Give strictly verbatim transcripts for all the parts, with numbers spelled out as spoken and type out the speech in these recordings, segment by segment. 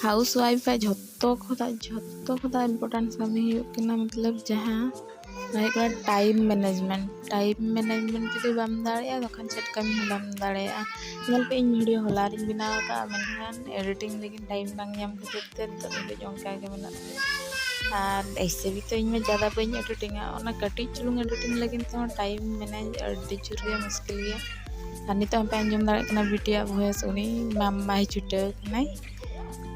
Housewife ᱟᱜ ᱡᱷᱚᱛᱚ ᱠᱷᱚᱱᱟᱜ ᱡᱷᱚᱛᱚ ᱠᱷᱚᱱᱟᱜ important ᱠᱟᱹᱢᱤ ᱦᱩᱭᱩᱜ ᱠᱟᱱᱟ, ᱢᱚᱛᱞᱚᱵ ᱡᱟᱦᱟᱸ ᱚᱱᱟ ᱦᱩᱭᱩᱜ ᱠᱟᱱᱟ time management᱾ Time management ᱡᱩᱫᱤ ᱵᱟᱢ ᱫᱟᱲᱮᱭᱟᱜᱼᱟ, ᱛᱚᱠᱷᱚᱱ ᱪᱮᱫ ᱠᱟᱹᱢᱤ ᱦᱚᱸ ᱵᱟᱢ ᱫᱟᱲᱮᱭᱟᱜᱼᱟ᱾ ᱧᱮᱞ ᱯᱮ, ᱤᱧ video ᱦᱚᱞᱟ ᱨᱤᱧ ᱵᱮᱱᱟᱣ ᱟᱠᱟᱫᱼᱟ, ᱢᱮᱱᱠᱷᱟᱱ editing ᱞᱟᱹᱜᱤᱫ time ᱵᱟᱝ ᱧᱟᱢ ᱠᱷᱟᱹᱛᱤᱨ ᱛᱮ ᱱᱤᱛᱚᱜ ᱫᱷᱟᱹᱵᱤᱡ ᱚᱱᱠᱟ ᱜᱮ ᱢᱮᱱᱟᱜ ᱛᱤᱧᱟ᱾ ᱟᱨ ᱮᱭᱥᱮ ᱵᱷᱤ ᱛᱚ ᱤᱧ ᱢᱟ ᱡᱟᱫᱟ ᱵᱟᱹᱧ editingᱟ, ᱚᱱᱟ ᱠᱟᱹᱴᱤᱡ ᱪᱩᱞᱩᱝ editing ᱞᱟᱹᱜᱤᱫ ᱛᱮᱦᱚᱸ time manage ᱟᱹᱰᱤ ᱡᱳᱨ ᱜᱮ ᱢᱩᱥᱠᱤᱞ ᱜᱮᱭᱟ᱾ ᱟᱨ ᱱᱤᱛᱚᱜ ᱦᱚᱸᱯᱮ ᱟᱸᱡᱚᱢ ᱫᱟᱲᱮᱭᱟᱜ ᱠᱟᱱᱟ ᱵᱤᱴᱤᱭᱟᱜ voice, ᱩᱱᱤ ᱢᱟᱢᱟᱭ ᱪᱷᱩᱴᱟᱹᱣ ᱠᱟᱱᱟᱭ᱾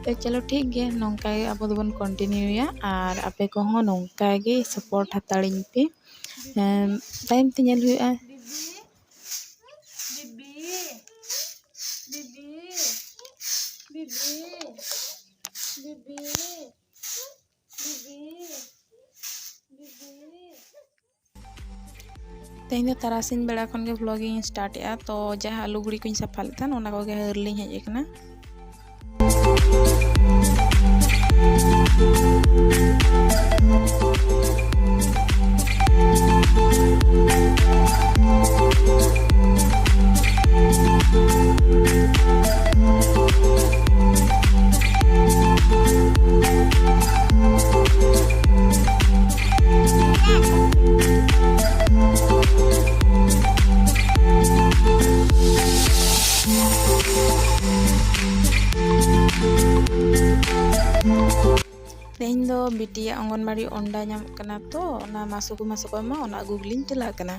ᱛᱚ ᱪᱚᱞᱚ ᱴᱷᱤᱠ ᱜᱮᱭᱟ, ᱱᱚᱝᱠᱟ ᱜᱮ ᱟᱵᱚ ᱫᱚᱵᱚᱱ continueᱟ ᱟᱨ ᱟᱯᱮ ᱠᱚᱦᱚᱸ ᱱᱚᱝᱠᱟ ᱜᱮ support ᱦᱟᱛᱟᱲᱤᱧ ᱯᱮ᱾ ᱮᱢ, time ᱛᱮ ᱧᱮᱞ ᱦᱩᱭᱩᱜᱼᱟ᱾ ᱵᱤᱵᱤ, ᱵᱤᱵᱤ, ᱵᱤᱵᱤ, ᱵᱤᱵᱤ, ᱵᱤᱵᱤ, ᱵᱤᱵᱤ᱾ ᱛᱮᱦᱮᱧ ᱫᱚ ᱛᱟᱨᱟᱥᱤᱧ ᱵᱮᱲᱟ ᱠᱷᱚᱱ ᱜᱮ vlog ᱤᱧ start ᱮᱜᱼᱟ᱾ ᱛᱚ ᱡᱟᱦᱟᱸ ᱞᱩᱜᱽᱲᱤ ᱠᱚᱧ ᱥᱟᱯᱷᱟ ᱞᱮᱫ ᱛᱟᱦᱮᱱ, ᱚᱱᱟ ᱠᱚᱜᱮ ᱦᱟᱹᱨ ᱞᱤᱧ ᱦᱮᱡ ᱟᱠᱟᱱᱟ᱾ ᱛᱮᱦᱮᱧ ᱫᱚ ᱵᱤᱴᱤᱭᱟᱜ ᱚᱝᱜᱚᱱᱵᱟᱲᱤ ᱚᱱᱰᱟ ᱧᱟᱢᱚᱜ ᱠᱟᱱᱟ, ᱛᱚ ᱚᱱᱟ ᱢᱟᱥᱩᱠ ᱢᱟᱥᱩᱠ ᱮᱢᱟ, ᱚᱱᱟ ᱟᱹᱜᱩ ᱜᱮᱞᱤᱧ ᱪᱟᱞᱟᱜ ᱠᱟᱱᱟ᱾